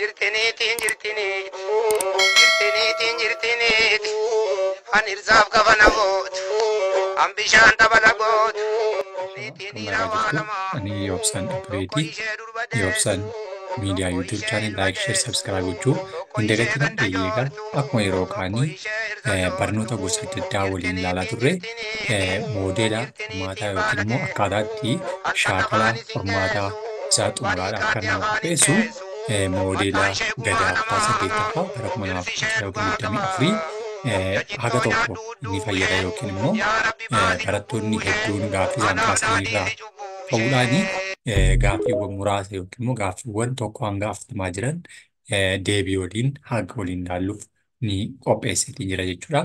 Jirtiniitiin jirtiniit jirtiniitiin jirtiniit an irsaaf kafana gootu an bishaan tabala gootu niitiin dhiira Nagaa waa jirtu. lama Ani Yoobsaan tokko Abbireetii. ishee durba deessu Yoobsaan miidiyaa tokko YouTube ishee channel ilma like, share, deessu subscribe gochuu tokko hin ishee dagatinaa. ganda Eegaa joortu akkuma yeroo tokko kaanii ishee irsa barnoota joortu gosa adda addaa waliin ilaalaa jirtiniitiin turre jirtiniit moodeela qormaataa jirtiniitiin yookiin baala immoo deessu akkaataa itti hatta shaakala afaan isin qormaataa geessu isaa xumuraadhaaf kan bariikaatti nama afaan hin qopheessu geessu moodeela mataan ishee gadaa kutaa kumaatamaa saddeettaffaa bara kuma lamaaf dhirsi ishee kudha yookiin digdamii dhugaatamaa afurii haga jajittoo tokko nyaadhu ni fayyada duushee yookiin immoo yaa rabbi baasi barattoonni cubbuushee hedduun gaaffii isaan anaaf kaasanirraa naadhiisi cubbuushee. ta'uudhaan gaaffiiwwan muraasa yookiin immoo gaaffiiwwan tokko hanga afurtamaa jiran deebii waliin haga waliin ilaalluuf ni qopheessitii jira jechuudha.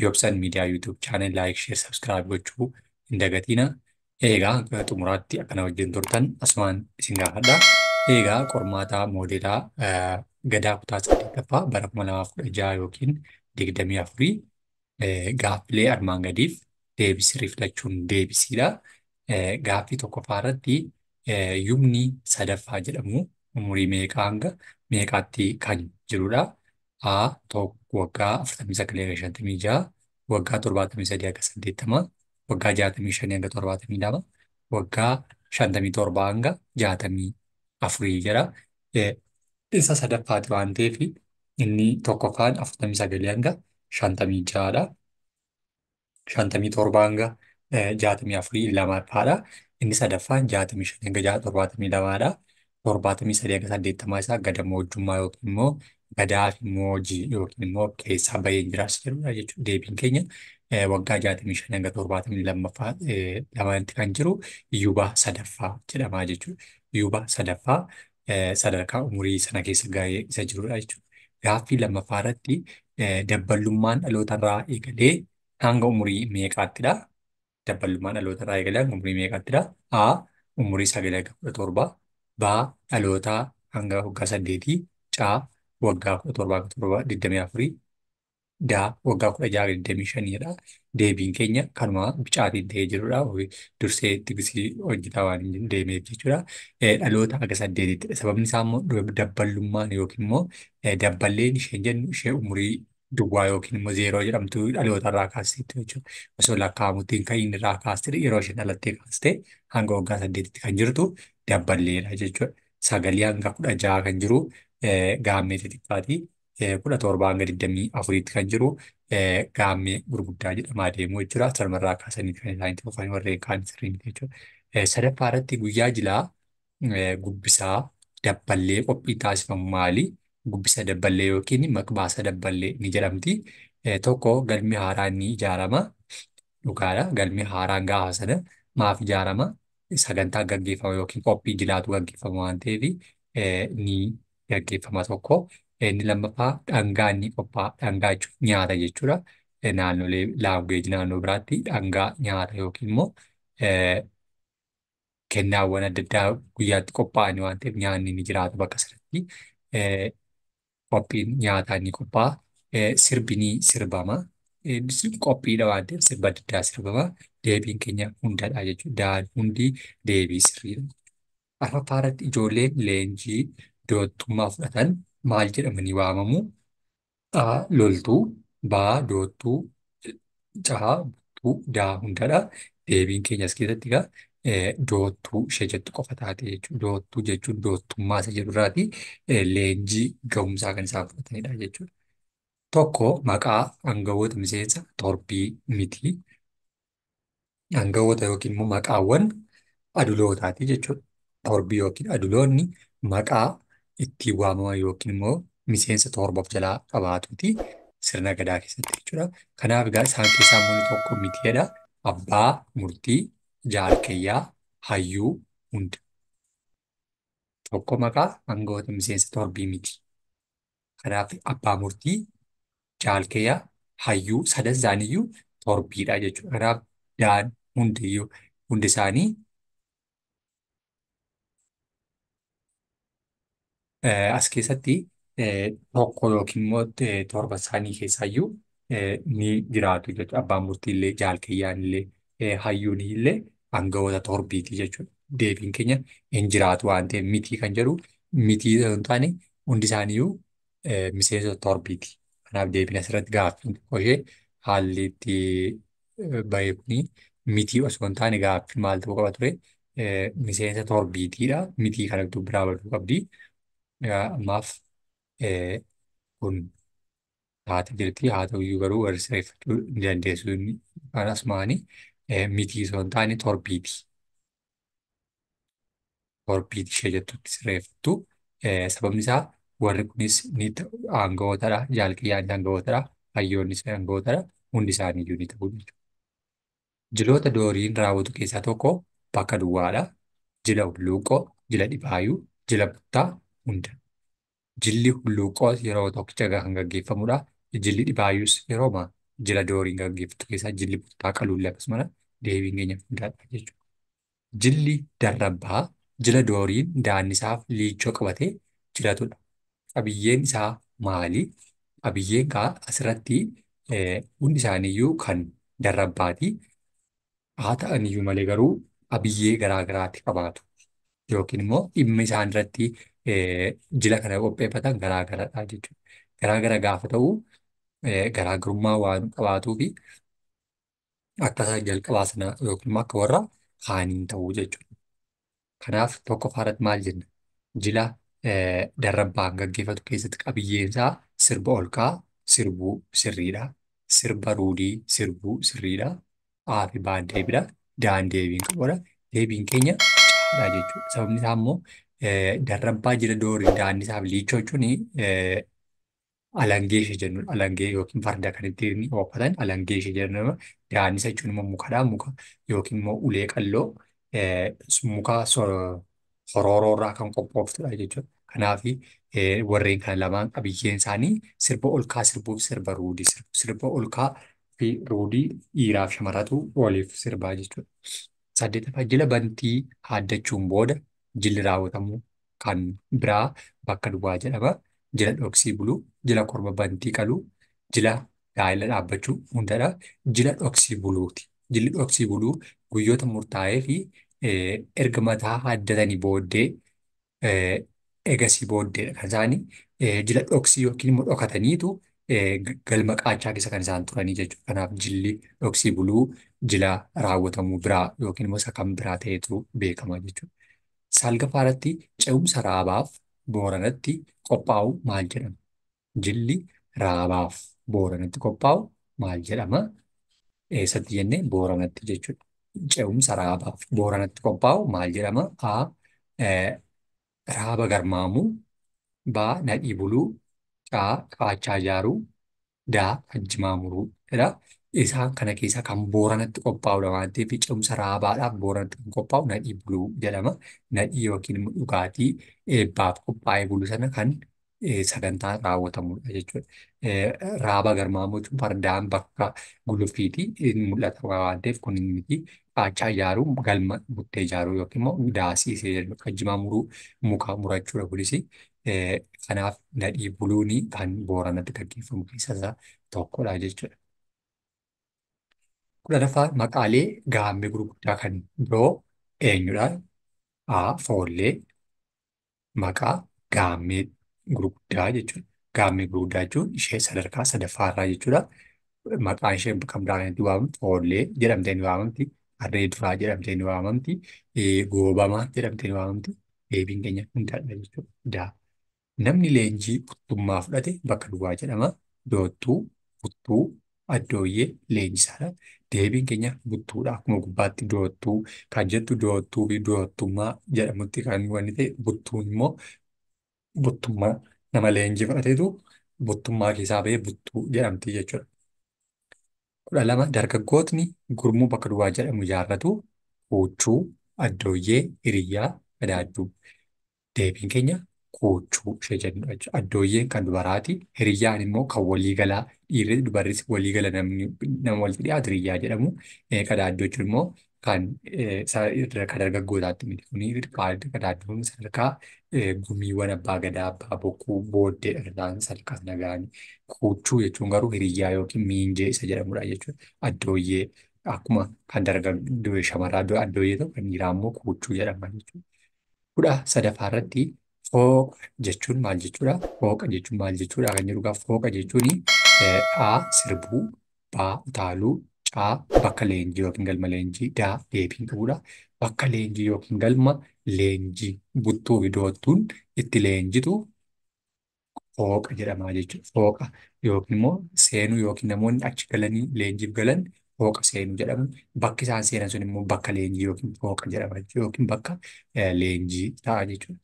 Yoobsan miidiyaa YouTube channel like, share, subscribe gochuu hin dagatina. Egaa hanga xumuraatti akkana wajjin turtan asumaan isin gaafadha. Egaa qormaataa moodeelaa gadaa kutaa saddeettaffaa bara 2016 yookiin 24 gaaffilee armaan gadiif deebii sirrii filachuun deebisiidha. Gaaffii tokkoffaa irratti yubni sadaffaa jedhamu umurii meeqaa hanga meeqaatti kan jirudha? A tokko waggaa 49 hanga 56, waggaa 73 hanga 80, waggaa 65 hanga 72, waggaa 57 hanga 64 jedha. Eh, Isa sadaffaati waan ta'eef inni tokkoffaan 49 hanga 56dha. 57 hanga 64 lamaffaadha. Inni sadaffaan 65 hanga 72dha. 73 hanga 80 isaa gadamoojjummaa yookiin immoo gadaa fi moojii yookiin immoo keessaa bahee jiraas jedhudha jechuudha. Deebiin keenya waggaa 65 hanga 72ffaa lamatti kan jiru yuuba sadaffaa jedhamaa jechuudha. Yuuba sadaffaa sadarkaa umurii sana keessa gahee isa jirudha jechuudha. Gaaffii lammaffaa irratti dabballummaan dhalootarraa eegalee hanga umurii meeqaattidha? Dabballummaan dhalootarraa eegalee hanga umurii meeqaattidha? A. Umurii 9 hanga 17. B. Dhalootaa hanga waggaa 8. C. Waggaa 17 hanga 24. D. Waggaa 16 hanga 25dha. Deebiin keenya kanuma bicaatiin ta'ee jirudha. Dursee tiksii hojjetaa waan hin deemeef jechuudha. Dhaloota hanga 8ttidha. Sababni isaa immoo dabballummaan yookiin immoo dabballeen isheen jennu ishee umurii duwwaa yookiin immoo zeeroo jedhamtu dhaloota irraa kaasteetti jechuudha. Osoo lakkaa'amutti hin ka'iin irraa kaastee yeroo isheen dhalattee kaastee hanga waggaa 8tti kan jirtu dabballeedha jechuudha. 9 hanga 16 kan jiru gaammee xixiqqaati. 17 hanga 24tti kan jiru gaammee gurguddaa jedhamaa deemu jechuudha. Sanumarraa kaasanii kan isaan itti fufanii warreen kaan sirrii miti jechuudha. Sadaffaa irratti guyyaa jilaa gubbisaa dabballee qophii taasifamu maali? Gubbisa dabballee yookiin maqbaasa dabballee ni jedhamti. Tokko galmi haaraan ni ijaarama. Dhugaadha. Galmi haaraan gaafa sana maaf ijaarama? Sagantaa gaggeeffama yookiin qophii jilaatu gaggeeffama waan ta'eef ni gaggeeffama tokko. Inni lammaffaa dhangaan ni qophaa'a. Dhangaa jechuun nyaata jechuudha. Naannolee laanguweejii naannoo biraatti dhangaa nyaata yookiin immoo kennaawwan adda addaa guyyaatti qophaa'an waan ta'eef nyaanni ni jiraata bakka sanatti. Eh, Qophiin nyaataa ni qophaa'a. Sirbi ni sirbama. Qophiidha waan ta'eef sirba adda addaa sirbama. Deebiin keenya hundadha jechuudha. Daan hundi deebii sirriidha. Arfaffaa irratti ijoolleen leenjii doottummaa fudhatan maal jedhamanii waamamu? A. Loltuu, B. Doottuu, C. Buttuu, D. Hundadha. Deebiin keenya as keessatti egaa doottuu ishee jettu qofa taate jechuudha. Doottuu jechuun doottummaa isa jedhurraati leenjii gahumsaa kan isaan fudhatanidha jechuudha. Tokko maqaa aangawoota miseensa torbii miti. Aangawoota yookiin immoo maqaawwan adulootaati jechuudha. Torbii yookiin aduloonni maqaa ittiin waamaman yookiin immoo miseensa torba of jalaa qabaatuuti sirna gadaa keessatti jechuudha. Kanaaf egaa isaan keessaa immoo inni tokko mitiidha. Abbaa murtii, jaalkayyaa, hayyuu hunda. Tokko maqaa aangawoota miseensa torbii miti. Kanaaf abbaa murtii, jaalkayyaa, hayyuu sadan isaaniiyyuu torbiidha jechuudha. Kanaaf daan hundiyyuu hundi isaanii as keessatti tokko yookiin immoo torba isaanii keessaayyuu ni jiraatu jechuudha. Abbaan murtii illee, jaalkayyaan illee, hayyuun illee aangawoota torbiiti jechuudha. Deebiin keenya hin jiraatu waan ta'eef mitii kan jedhu mitii osoo hin taane Hundi isaaniiyyuu miseensota torbiiti. Kanaaf deebiin asirratti gaaffiin tokko ishee haalli itti bahe kuni mitii osoo hin taane gaaffii maal ta'uu qaba ture? Miseensa torbiitiidha. Mitii kanatu biraa baduu qabdi. Ammaaf kun taate jirti. Haa ta'uyyuu garuu warri sirreeffachuu ni dandeessu. Asumaani mitii osoo hin taane torbiiti. Torbiiti ishee jettutti sirreeffattu. Sababni isaa warri kunis ni aangawootadha. Jaalkiyyaan aangawootadha. Hayyoonnis aangawootadha. Hundi isaaniiyyuu ni ta'u jechuudha. Jiloota dooriin raawwatu keessaa tokko bakka duwwaadha. Jila hulluuqoo, jila dhibaayuu, jila buttaa hunda. Jilli hulluuqoo yeroo tokkicha kan gaggeeffamudha. Jilli dhibaayyuus yerooma jila dooriin gaggeeffatu keessaa jilli buttaa qaluullee akkasuma deebiin keenya hundaadha jechuudha. Jilli darrabbaa jila dooriin daannisaaf liichoo qabatee jiratudha. Qabiyyeen isaa maali? Qabiyyeen kaa asirratti hundi isaaniiyyuu kan darrabbaati. Haa ta'aniyyuu malee garuu qabiyyee garaa garaatti qabaatu. Yookiin immoo dhimma isaan irratti jila kana qopheeffatan garaa garadha jechuudha. Garaa gara gaafa ta'u garaagarummaa waan qabaatuu fi akka isa jalqabaa sana yookiin immoo akka warra kaaniin ta'uu jechuudha. Kanaaf tokkoffaa irratti maal jenna? Jila darrabbaan gaggeeffatu keessatti qabiyyeen isaa sirba olka'aa sirbuu sirriidha. Sirba ruudii sirbuu sirriidha. A fi B'n deebiidha. D'n deebiin qabudha. Deebiin keenya caadha jechuudha. Sababni isaa immoo darrabbaa jila doorii daannisaaf liichoo jechuun alangee ishee jennudha. Alangee yookiin farda kan ittiin ooffatan alangee ishee jennudha. Daannisa jechuun immoo mukadha. Muka yookiin immoo ulee qalloo muka horooroo irraa kan qophooftudha jechuudha. Kanaaf warreen kana lamaan qabiyyeen isaanii sirba olka'aa sirbuuf sirba ruudii sirbu. Sirba olka'aa fi ruudii dhiiraaf shamarratu waliif sirbaa jechuudha. Saddeettaffaa jila bantii haaddachuun booda jilli raawwatamu kan biraa bakka duwwaa jedhama. Jila dhoksii buluu, jila korma bantii qaluu, jila gaa'ela dhaabbachuu hundadha. Jila dhoksii buluuti. Jilli dhoksii buluu guyyoota murtaa'ee fi erga mataa haaddatanii booddee eegasii booddeedha kan isaanii jila dhoksii yookiin immoo dhokataniitu galma qaachaa keessa kan isaan turanii jechuudha. Kanaaf jilli dhoksii buluu jila raawwatamuu biraa yookiin immoo isa kan biraa ta'etu beekama jechuudha. Salgaffaa irratti ce'umsa raabaaf booranatti qophaa'u maal jedhama? Jilli raabaaf booranatti qophaa'u maal jedhama? Eessatti jennee booranatti jechuudha. Ce'umsa raabaaf booranatti qophaa'u maal jedhama? A. Raaba garmaamuu, B. Nadhii buluu, C. Qaachaa ijaaruu, D. Ajjimaa muruu jedha. Isaan kana keessaa kan booranatti qophaa'udha waan ta'eef ce'umsa raabaadhaaf booranatti kan qophaa'u nadhii buluu jedhama. Nadhii yookiin immoo dhugaatii eebbaaf qophaa'ee bulu sana kan sagantaa raawwatamudha jechuudha. Raaba garmaamuu jechuun fardaan bakka guluffiitii mul'ata waan ta'eef kun miti. Qaachaa ijaaruu, galma buttee ijaaruu yookiin immoo daasii ishee jedhamu ajjimaa muruu muka murachuudha kunis. Kanaaf nadhii buluun kan booranatti gaggeeffamu keessaa isa tokkodha jechuudha. Kudhanaffaa maqaalee gaammee gurguddaa kan biroo eenyudha? A. Foollee maqaa gaammee gurguddaa jechuudha. Gaammee gurguddaa jechuun ishee sadarkaa sadaffaarraa jechuudha. Maqaan ishee kan biraan itti waamamtu Foollee jedhamtee ni waamamti. Harree duraa jedhamtee ni waamamti. Goobamaa jedhamtee ni waamamti. Deebiin keenya hundaadha jechuudha. Daa. Namni leenjii buttummaa fudhate bakka duwwaa jedhama. Doottuu, buttuu, addooyyee leenjisaadha. Deebiin keenya buttuudha. Akkuma gubbaatti doottuu kan jettu doottuu fi doottummaa jedhamutti kan wanni ta'e buttuun immoo buttummaa nama leenjii fudhateetu buttummaa keessaa bahee buttuu jedhamti jechuudha. 12 dargaggootni gurmuu bakka duwwaa jedhamu ijaarratu. Huuchuu, addooyyee, hiriyyaa, gadaadduu. Deebiin keenya kuuchuu ishee jennudha jechuudha. Addooyyeen kan dubaraati. Hiriyyaan immoo kan waliigalaa dhiirri dubarris waliigala namni nama walitti dhiyaatu hiriyyaa jedhamu. Qadaaddoo jechuun immoo kan kan dargaggootaatti miti. Kuni qadaaddoon sadarkaa gumiiwwan abbaa gadaa abbaa bokkuu booddeedha kan isaan sadarkaa sana ga'anii. Kuuchuu jechuun garuu hiriyyaa yookiin miinjee isa jedhamudha jechuudha. Addooyyee akkuma kan dargaggoo shamarraa addooyyee ta'u kan dhiiraa immoo kuuchuu jedhama jechuudha. 13ffaa irratti Fooqa jechuun maal jechuudha? Fooqa jechuun maal jechuudha kan jedhu gaaf fooqa jechuun A sirbuu, B utaaluu, C bakka leenjii yookiin galma leenjii, D deebiin qabudha. Bakka leenjii yookiin galma leenjii buttuu fi doottuun itti leenjitu fooqa jedhama jechuudha. Fooqa yookiin immoo seenuu yookiin namoonni achi galanii leenjiif galan fooqa seenuu jedhamu. Bakki isaan seenan sun immoo bakka leenjii yookiin fooqa jedhama jechuudha. Yookiin bakka leenjii ta'a jechuudha.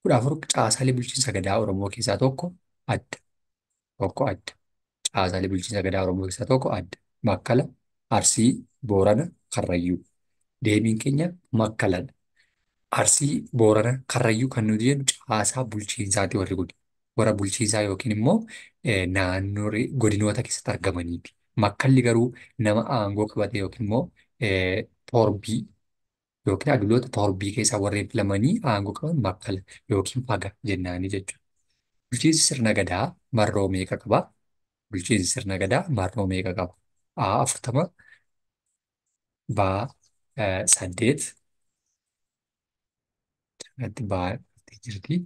14 caasaalee bulchiinsa gadaa Oromoo keessaa tokko adda. Tokko adda. Caasaalee bulchiinsa gadaa Oromoo keessaa tokko adda. Makkala, Arsii, Boorana, Karrayyuu. Deebiin keenya Makkaladha. Arsii, Boorana, Karrayyuu kan nuti jennu caasaa bulchiinsaati warri kun. Warra bulchiinsaa yookiin immoo naannoo godinoota keessatti argamaniiti. Makkalli garuu nama aangoo qabate yookiin immoo torbii yookiin aduloota torbii keessaa warreen filamanii aangoo qaban makkala yookiin faga jennaanii jechuudha. Bulchiinsi sirna gadaa marroo meeqa qaba? Bulchiinsi sirna gadaa marroo meeqa qaba? A 40, B 8, irratti B jirti.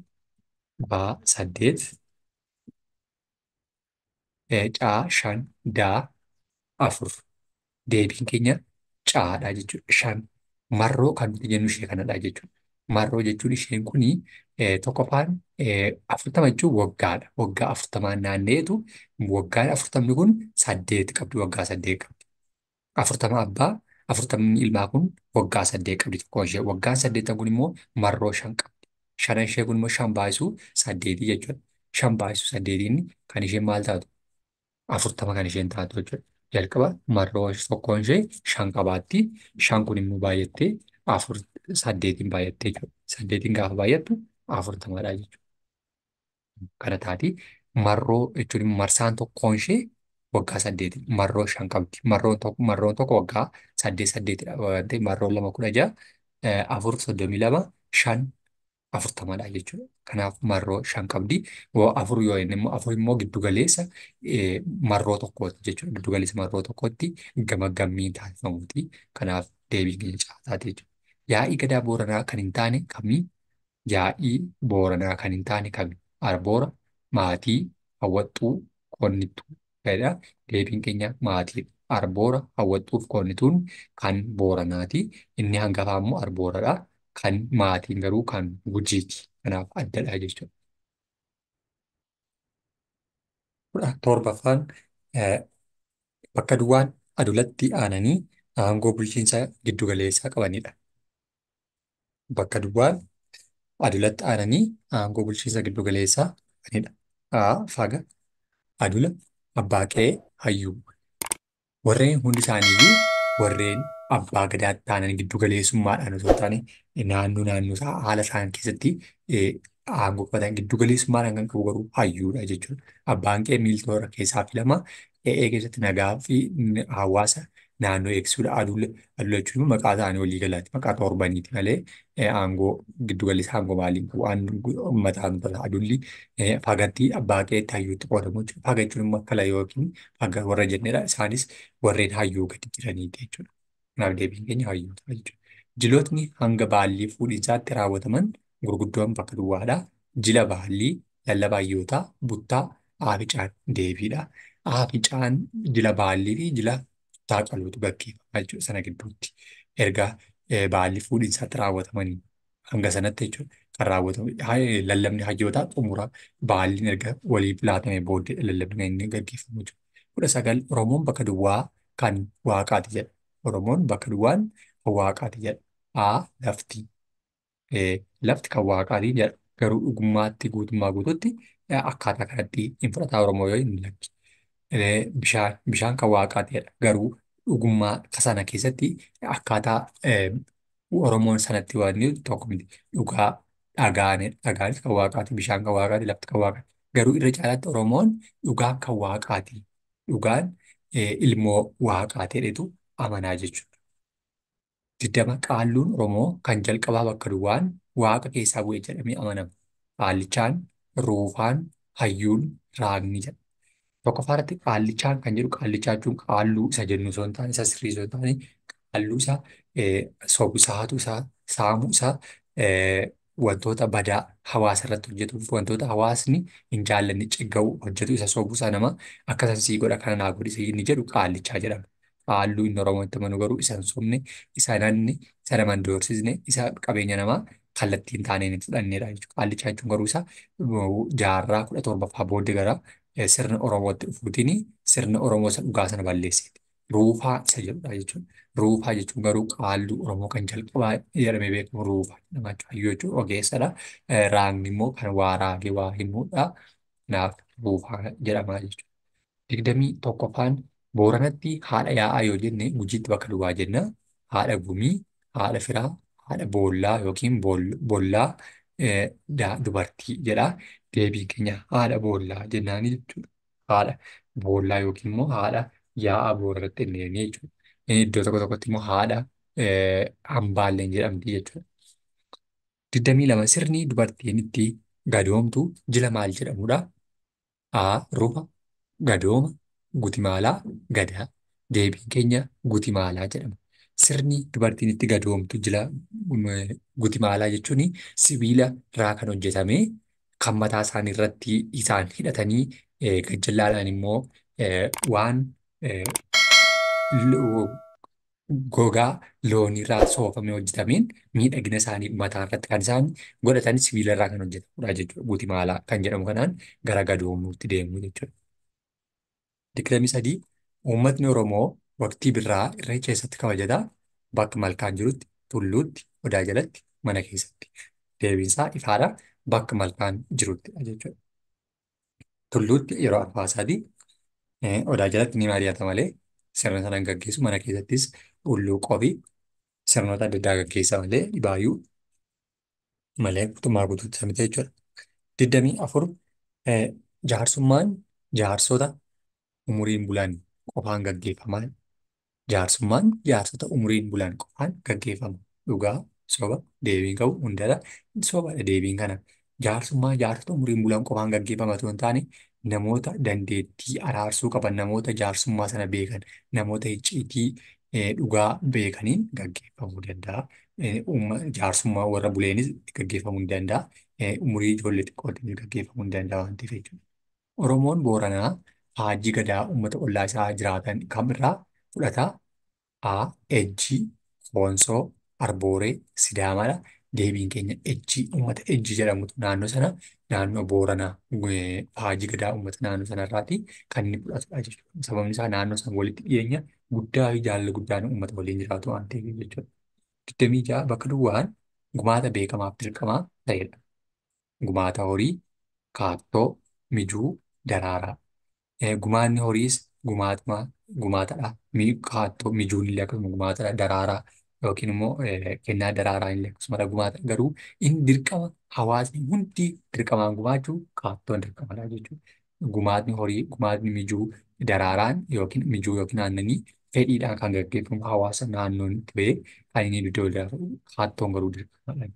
B 8, C 5, D 4. Deebiin keenya C'dha jechuudha. 5 marroo kan nuti jennu ishee kanadha jechuudha. Marroo jechuun isheen kuni tokkoffaan 40 jechuun waggaadha. Waggaa 40 naanneetu waggaan 40 kun 8 qabdi. Waggaa 8 qabdi. 40 abbaa 40 ilmaa kun waggaa 8 qabdi tokko ishee. Waggaan 8 kun immoo marroo 5 qabdi. 5 ishee kun immoo 5 baay'isuu 8 jechuudha. 5 baay'isuu 8 kan isheen maal taatu? 40 kan isheen taatu jechuudha. Jalqaba marroo tokkoon ishee 5 qabaatti. 5 kun immoo baay'attee 4 8 baay'attee jechuudha. 8 gaafa baay'attu 40dha jechuudha. Kana taati marroo jechuun marsaan tokkoon ishee waggaa 8 marroo 5 qabdi. Marroon tokko waggaa 8 8dha. Waan ta'eef marroon 2 16, 4 32, 5 40dha jechuudha. Kanaaf marroo 5 qabdi. 4 yoo inni immoo 4 immoo giddu galeessa marroo tokkooti jechuudha. Giddu galeessa marroo tokkootti gama gammiin taasifamuuti. Kanaaf deebiin keenya caataati jechuudha. Yaa'ii gadaa Booranaa kan hin taane kamii? Yaa'ii Booranaa kan hin taane kami? Arboora, maatii, hawwaxxuu, qonnittuu. Deebiin keenya maatii. Arboora, hawwaxxuu fi qonnituun kan Booranaati. Inni hangafaa immoo Arbooradha. Kan maatiin garuu kan Gujiiti. Kanaaf addadha jechuudha. 17ffaan bakka duwwaan adulatti aananii aangoo bulchiinsa giddu galeessaa qabanidha. Bakka duwwaan adulatti aananii aangoo bulchiinsa giddu galeessaa qabanidha. A. Faga, Adula, Abbaa Qe'ee, Hayyuu. Warreen hundi isaaniiyyuu warreen abbaa gadaatti aanan giddu galeessummaadhaan osoo hin taane naannoo naannoo isaa haala isaan keessatti aangoo qabatan giddu galeessummaadhaan kan qabu garuu hayyuudha jechuudha. Abbaan qe'ee miiltoo irra keessaa filama. Qe'ee keessatti nagaa fi hawaasa naannoo eegsisuudha. Adula jechuun immoo maqaa isaanii walii galaati. Maqaa torbaniiti malee aangoo giddu galeessa aangoo maaliin qabu? Mataan adulli fagatti abbaa qe'eetti hayyuutti qoodamu jechuudha. Faga jechuun immoo akkala yookiin faga warra jennedha. Isaanis warreen hayyuu gadi jiraniiti jechuudha. Kanaaf deebiin keenya hayyuu ta'a jechuudha. Jilootni hanga baallii fuudhinsaatti raawwataman gurguddoon bakka duwwaadha. Jila baallii, lallaba hayyootaa, buttaa, aaficaan deebiidha. Aaficaan jila baallii fi jila buttaa qaluutu gaggeeffama jechuudha sana gidduutti. Erga baallii fuudhinsaatti raawwatamanii hanga sanatti jechuudha kan raawwatamu. Lallabni hayyootaa xumura baalliin erga waliif laatamee booddee lallabni kan inni gaggeeffamu jechuudha. 19 Oromoon bakka duwwaa kan waaqaati jedha. Oromoon bakka duwwaan kan waaqaati jedha. A. Lafti. Lafti kan waaqaati jedha. Garuu dhugummaatti guutummaa guutuutti akkaataa kanatti hin fudhataa Oromoo yoo hin lakki. Bishaan kan waaqaati jedha. Garuu dhugummaa sana keessatti akkaataa Oromoon sanatti waan tokko miti. Dhugaa dhagaanis kan waaqaati, bishaan kan waaqaati, lafti kan waaqaati. Garuu irra caalaatti Oromoon dhugaan kan waaqaati. Dhugaan ilmoo waaqaati jedhetu amanaa jechuudha. 20 qaalluun Oromoo kan jalqabaa bakka duwwaan waaqa keessaa bu'e jedhamee amanama. Qaallichaan, ruufaan, hayyuun, raagni jedha. Tokkoffaa irratti qaallichaan kan jedhu qaallichaa jechuun qaalluu isa jennu osoo hin taane isa sirrii osoo hin taane qaalluu isa sobu isaa hatu isaa saamuu isaa Wantoota badaa hawaasa irratti hojjetuuf wantoota hawaasni hin jaallanne cigga'u hojjetu isa sobu isaa nama akkasan sii godha kana naa godhi inni jedhu qaallichaa jedhama. Qaalluu inni Oromoo itti amanu garuu isa hin sobne, isa hin hanne, isa nama hin doorsisne, isa qabeenya namaa kallattii hin taaneen hin fudhannedha jechuudha. Qaallichaa jechuun garuu isa jaarraa 17ffaa booddee gara sirna Oromootti dhufuutiin sirna Oromoo isa dhugaa sana balleesseeti. Ruufaa isa jedhudha jechuudha. Ruufaa jechuun garuu qaalluu Oromoo kan jalqabaa jedhamee beekamu ruufaa jedhama jechuudha. Hayyuu jechuun ogeessadha. Raagni immoo kan waa raagee waa himudha. Kanaaf ruufaa jedhama jechuudha. 21ffaan Booranatti haadha yaa'aa yoo jenne Gujiitti bakka duwwaa jenna. Haadha gumii, haadha firaa, haadha boollaa yookiin bollaa dubartii jedha. Deebiin keenya haadha boollaa jennaani jechuudha. Haadha boollaa yookiin immoo haadha yaa'aa Booranatti jennee jechuudha. Iddoo tokko tokkotti immoo haadha hambaalleen jedhamti jechuudha. 22 sirni dubartiin itti gadoomtu jila maal jedhamudha? A. Rufa, gadooma, gutimaalaa, gadaa. Deebiin keenya gutimaalaa jedhama. Sirni dubartiin itti gadoomtu jila gutimaalaa jechuun sibiila irraa kan hojjetame kan mataa isaanii irratti isaan hidhatanii gajjallaadhaan immoo waan gogaa loonirraa soofamee hojjetameen miidhagina isaanii mataa irratti kan isaan godhatan sibiila irraa kan hojjetamudha jechuudha. Gutimaalaa kan jedhamu kanaan gara gadoomuutti deemu jechuudha. 23 uummatni Oromoo waqtii birraa irreecha eessatti kabajata? Bakka malkaan jirutti, tulluutti, odaa jalatti, mana keessatti. Deebiin isaa ifaadha. Bakka malkaan jiruttidha jechuudha. Tulluutti yeroo arfaasaati. Odaa jalatti ni mari'ata malee sirna sana hin gaggeessu. Mana keessattis hulluuqoo fi sirnoota adda addaa gaggeessa malee dhibaayyuu malee guutummaa guutuutti isa miti jechuudha. 24 jaarsummaan jaarsota umuriin bulan qofaan gaggeeffama. Jaarsummaan jaarsota umuriin bulan qofaan gaggeeffama. Dhugaa soba deebiin qabu hundadha. Sobadha deebiin kana. Jaarsummaa jaarsota umuriin bulan qofaan gaggeeffama otoo hin taane namoota dandeettii araarsuu qaban, namoota jaarsummaa sana beekan, namoota icciitii dhugaa beekaniin gaggeeffamuu danda'a. Jaarsummaa warra buleenis gaggeeffamuu ni danda'a. Umurii ijoollee xiqqootiin gaggeeffamuu ni danda'a waan ta'eef jechuudha. Oromoon Booranaa faajjii gadaa uummata ollaa isaa jiraatan kamirraa fudhata? A. Ejjii, Koonsoo, Arbooree, Sidaamaadha. Deebiin keenya Ejjii, uummata Ejjii jedhamutu naannoo sana naannoo Booranaa faajjii gadaa uummata naannoo sanarraati kan inni fudhatudha jechuudha. Sababni isaa naannoo sana walitti dhiyeenya guddaa fi jaalala guddaan uummata waliin jiraatu waan ta'eef jechuudha. 26 bakka duwwaan gumaata beekamaaf dirqamaa ta'edha. Gumaata horii, kaattoo, mijuu, daraaraa. Gumaanni horiis gumaatadha. Kaattoo mijuun illee akkasuma gumaatadha. Daraaraa yookiin immoo kennaa daraaraa illee akkasumadha gumaata. Garuu inni dirqama hawaasni hundi dirqamaan gumaachuu kaattoon dirqamadha jechuudha. Gumaatni horii, gumaatni mijuu, daraaraan yookiin mijuu yookiin aannanii fedhiidhaan kan gaggeeffamu hawaasa naannoon itti ba'ee kan inni iddoo kaattoon garuu dirqamadha.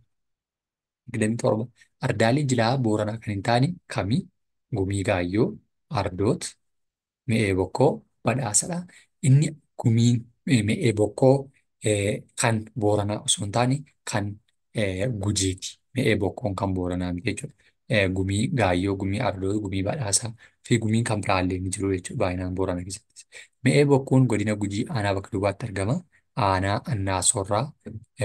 27 ardaalee jilaa Booranaa kan hin taane kami? Gumii Gaayyoo, Ardoot, Me'ee Bokkoo, Badhaasadha. Inni gumiin Me'ee Bokkoo kan Booranaa osoo hin taane kan Gujiiti. Me'ee Bokkoon kan Booranaa miti jechuudha. Gumii Gaayyoo, Gumii Ardoot, Gumii Badhaasaa fi gumiin kan biraallee ni jiru jechuudha baay'inaan Boorana keessatti. Me'ee Bokkoon godina Gujii aanaa bakka duwwaatti argama. Aanaa Annaa Sorraa,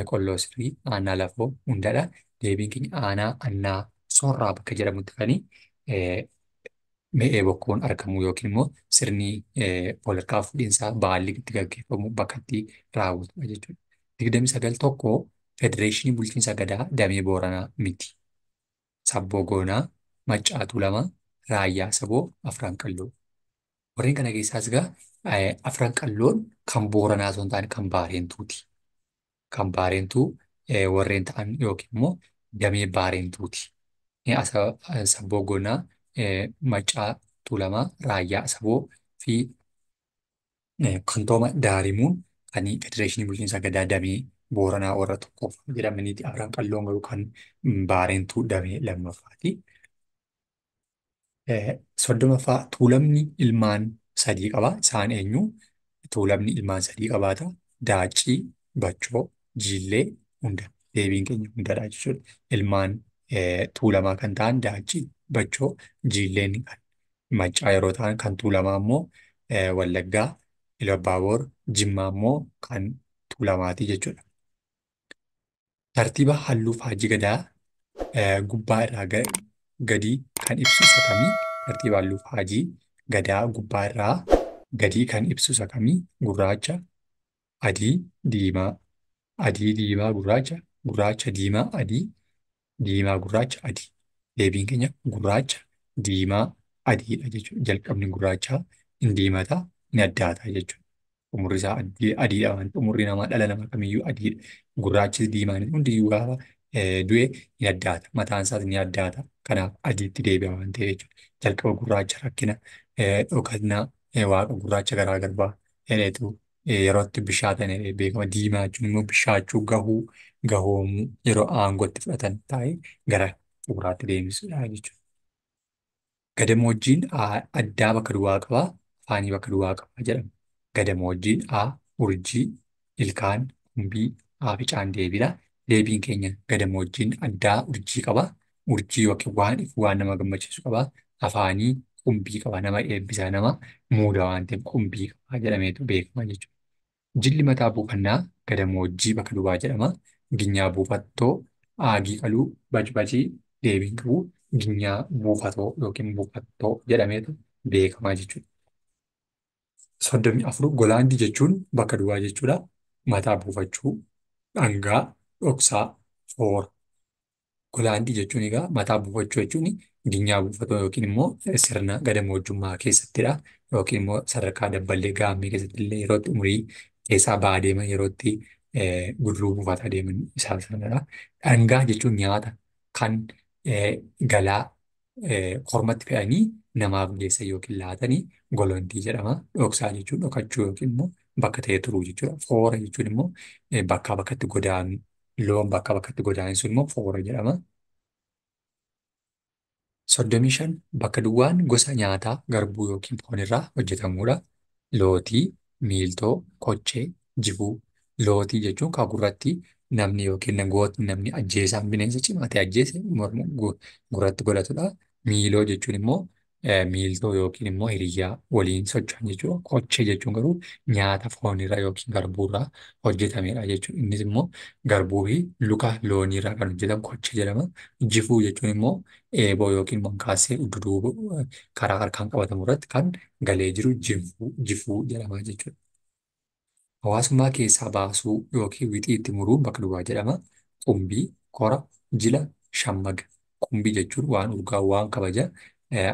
Qolloo Sirrii, Aanaa Lafoo hundadha. Deebiin keenya aanaa Annaa Sorraa bakka jedhamutti kan Me'ee Bokkoon argamu yookiin immoo sirni walharkaa fuudhinsaa baalli itti gaggeeffamu bakka itti raawwatudha jechuudha. 29 tokko Federeeshinii Bulchiinsa Gadaa Damee Booranaa miti. Sabboo Goonaa, Maccaa Tuulamaa, Raayyaa Saboo, Afran Qalloo. Warreen kana keessaas egaa Afran Qalloon kan Booranaa osoo hin taane kan Baareentuuti. Kan Baareentuu warreen ta'an yookiin immoo damee Baareentuuti. Sabboo Goonaa, Maccaa Tuulamaa, Raayyaa Saboo fi Kantooma Daarimuun kan Federeeshinii Bulchiinsa Gadaa Damee Booranaa warra tokkoffaa jedhamaniiti. Afran Qalloon garuu kan Baareentuu damee lammaffaati. 30ffaa Tuulamni ilmaan sadii qaba. Isaan eenyu? Tuulamni ilmaan sadii qabaata. Daaccii, Bachoo, Jiillee, hunda. Deebiin keenya hundadha jechuudha. Ilmaan Tuulamaa kan ta'an Daaccii, Bachoo, Jiilleen kan Maccaa yeroo ta'an kan Tuulamaa immoo Wallaggaa, Iluu Abbaaboor, Jimmaa immoo kan Tuulamaati jechuudha. Tartiiba halluu faajjii gadaa gubbaa irraa gadii kan ibsu isa kamii? Tartiiba halluu faajjii gadaa gubbaa irraa gadii kan ibsu isa kamii? Gurraacha, adii, diimaa. Adii, diimaa, gurraacha, gurraacha, diimaa, adii, diimaa, gurraacha, adii. Deebiin keenya gurraacha, diimaa, adiidha jechuudha. Jalqabni gurraachaa hin diimataa, hin addaataa jechuudha. Umurri isaa adiidha waan umurri namaa dhala namaa kamiyyuu adiidha. Gurraachis diimaan hundiyyuu gaafa du'e ni addaata. Mataan isaas ni addaata. Kanaaf adiitti deebi'a waan ta'eef jechuudha. Jalqaba gurraacha rakkina dhokannaa waaqa gurraacha garaa garbaa jedheetu yeroo itti bishaatan beekama. Diimaa jechuun immoo bishaachuu gahuu gahoomuu yeroo aangootti fudhatan taa'ee gara xumuraatti deemsisuudha jechuudha. Gadamoojjiin addaa bakka duwwaa qabaa, afaanii bakka duwwaa qabaa jedhama. Gadamoojjiin A urjii, ilkaan, qumbii, A fi Caan deebiidha. Deebiin keenya gadamoojjiin addaa urjii qaba. Urjii yookiin waan ifu waan nama gammachiisu qaba. Afaanii qumbii qaba. Nama eebbisaa nama muuda waan ta'eef qumbii qaba jedhameetu beekama jechuudha. Jilli mataa buufannaa gadamoojjii bakka duwwaa jedhama. Ginyaa buufattoo, aagii qaluu, bacbacii deebiin qabu ginyaa buufatoo yookiin buufattoo jedhameetu beekama jechuudha. 34 golaandii jechuun bakka duwwaa jechuudha. Mataa buufachuu, dhangaa, dhoksaa, foora. Golaandii jechuun egaa mataa buufachuu jechuun ginyaa buufatoo yookiin immoo sirna gadamoojjummaa keessattidha. Yookiin immoo sadarkaa dabballee gaammee keessatti illee yeroo itti umurii keessaa ba'aa deeman yeroo itti guduruu buufataa deeman isaa sanadha. Dhangaa jechuun nyaata kan galaa kormatti fe'anii namaaf geessan yookiin laatanii golondii jedhama. Dhoksaa jechuun dhokachuu yookiin immoo bakka ta'ee turuu jechuudha. Foora jechuun immoo bakkaa bakkatti godaanuu loon bakkaa bakkatti godaanan sun immoo foora jedhama. 35 bakka duwwaan gosa nyaataa garbuu yookiin foon irraa hojjetamudha. Lootii, miiltoo, kochee, jibuu. Lootii jechuun kan gurratti namni yookiin gootni namni ajjeesaan bineensa cimaa ta'e ajjeese morma gurratti godhatudha. Miiloo jechuun immoo miiltoo yookiin immoo hiriyyaa waliin socho'an jechuudha. Kochee jechuun garuu nyaata foonirraa yookiin garbuurraa hojjetamedha jechuudha. Innis immoo garbuu fi luka looniirraa kan hojjetamu kochee jedhama. Jifuu jechuun immoo eeboo yookiin mankaassee duduuba karaa harkaan qabatamu irratti kan galee jiru jifuu jedhama jechuudha. Hawaasummaa keessaa baasuu yookiin wixii itti muruun bakka duwwaa jedhama. Qumbii, kora, jila, shammaga. Qumbii jechuun waan urgaa'u waan kabaja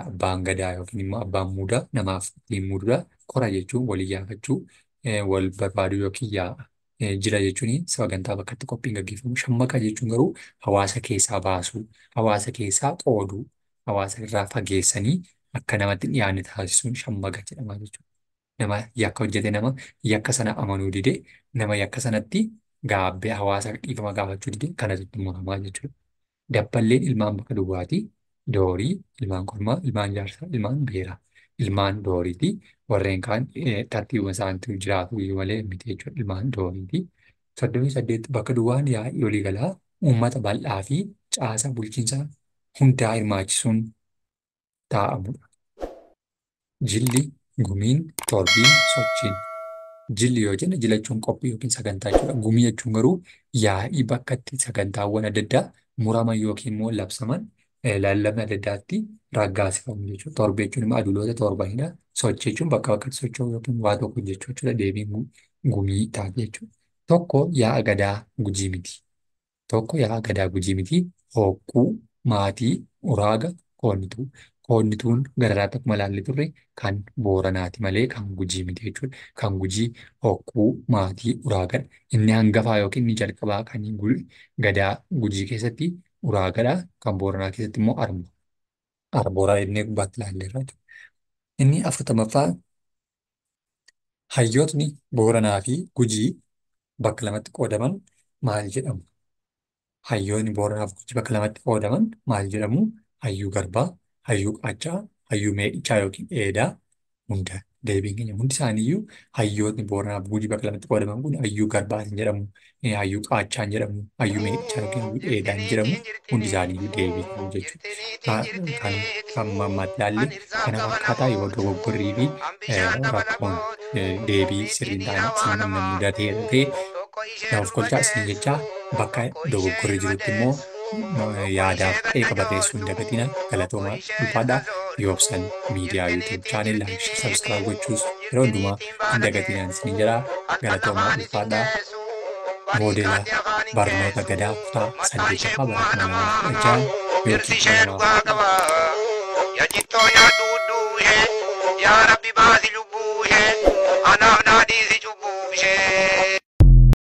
abbaan gadaa yookiin immoo abbaan muudaa namaaf ittiin muududha. Kora jechuun walii yaafachuu, wal barbaaduu yookiin yaa'a. Jila jechuun sagantaa bakka itti qophiin gaggeeffamu. Shammaqa jechuun garuu hawaasa keessaa baasuu, hawaasa keessaa qooduu, hawaasa irraa fageessanii akka namatti hin dhiyaanne taasisuun shammaga jedhama jechuudha. Nama yakka hojjete nama yakka sana amanuu dide nama yakka sanatti gaabbee hawaasa dhiifama gaafachuu dide kanatu itti muramaa jechuudha. Dabballeen ilmaan bakka duwwaati. Doorii, ilmaan kormaa, ilmaan jaarsaa, ilmaan beeraa, ilmaan dooriiti. Warreen kaan tartiibuma isaaniitu jiraatu iyyuu malee miti jechuudha. Ilmaan dooriiti. 38 bakka duwwaan yaa'ii waliigalaa uummata bal'aa fi caasaa bulchiinsa hundaa hirmaachisuun taa'amudha. Jilli, gumiin, torbiin, sochiin. Jilli yoo jenne jila jechuun qophii yookiin sagantaa jechuudha. Gumii jechuun garuu yaa'ii bakka itti sagantaawwan adda addaa muraman yookiin immoo labsaman lallabni adda addaatti raggaasifamu jechuudha. Torbee jechuun immoo aduloota torbanidha. Sochii jechuun bakka bakkatti socho'uu yookiin waa tokko hojjechuu jechuudha. Deebiin gumii taate jechuudha. Tokko yaa'a gadaa gujii miti. Tokko yaa'a gadaa gujii miti. Hooqquu, maatii, uraaga, koonnituu. Koonnituun gararraatti akkuma ilaallee turre kan booranaati malee kan gujii miti jechuudha. Kan gujii hooqquu, maatii, uraagadha. Inni hangafaa yookiin inni jalqabaa kan gadaa gujii keessatti uraagadha. Kan booranaa keessatti immoo arba. Arbooraa jennee gubbaatti ilaalleerra jechuudha. Inni 40ffaa hayyootni booranaa fi gujii bakka lamatti qoodaman maal jedhamu? Hayyoonni booranaa fi gujii bakka lamatti qoodaman maal jedhamu? Hayyuu garbaa, hayyuu qaachaa, hayyuu meedhichaa yookiin dheedaa hunda Deebiin keenya hundi isaaniiyyuu hayyootni Booranaa fi Gujii bakka lamatti qoodaman kun hayyuu Garbaatiin jedhamu, hayyuu Qaachaan jedhamu, hayyuu Meeqichaa yookiin hayyuu Dheedaan jedhamu hundi isaaniiyyuu deebii ta'u jechuudha. Kan kan ammaatti ilaalle kana fakkaataa yoo dogoggorrii fi rakkoon deebii sirrii hin taane isin mudatee ta'e naaf kolchaa isin jechaa bakka dogoggorri jirutti immoo yaadaaf qeeqa barreessuu hin dagatina. Galatoomaa, ulfaadhaa. Yoobsan Miidiyaa YouTube channel like, subscribe gochuus yeroo hundumaa hin dagatinaan isin jedhaa. Galatoomaa, ulfaadhaa. Moodela barnoota gadaa kutaa 8ffaa bara 2016 Dhirsi yookiin ishee kuma lamaaf dhugaa qaba. Yaa cittoo nyaadhu hudduu ishee. Yaa Rabbi baasi lubbuu ishee. Anaaf naa dhiisi cubbuu ishee.